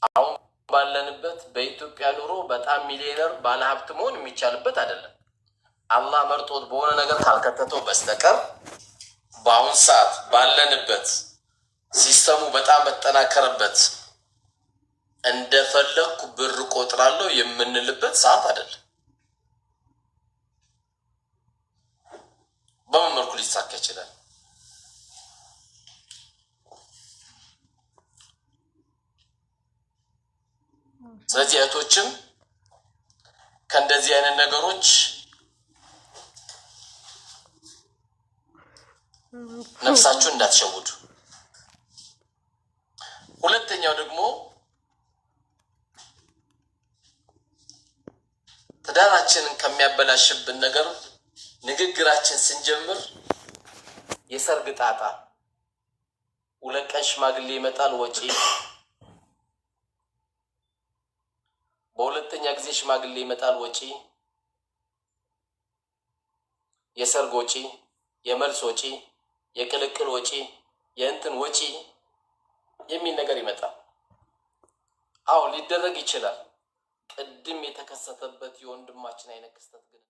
አሁን ባለንበት በኢትዮጵያ ኑሮ በጣም ሚሊዮነር ባለሀብት መሆን የሚቻልበት አይደለም። አላህ መርጦት በሆነ ነገር ካልከተተው በስተቀር በአሁን ሰዓት ባለንበት system ኡ በጣም በተጠናከረበት እንደፈለግኩ ብር ቆጥራለሁ የምንልበት ሰዓት አይደለም። በምን መልኩ ሊሳካ ይችላል? ስለዚህ እህቶችም ከእንደዚህ አይነት ነገሮች ነፍሳችሁን እንዳትሸውዱ። ሁለተኛው ደግሞ ትዳራችንን ከሚያበላሽብን ነገር ንግግራችን ስንጀምር የሰርግ ጣጣ፣ ሁለት ቀን ሽማግሌ ይመጣል ወጪ፣ በሁለተኛ ጊዜ ሽማግሌ ይመጣል ወጪ፣ የሰርግ ወጪ፣ የመልስ ወጪ፣ የቅልቅል ወጪ፣ የእንትን ወጪ የሚል ነገር ይመጣል። አዎ ሊደረግ ይችላል። ቅድም የተከሰተበት የወንድማችን አይነት ክስተት ግን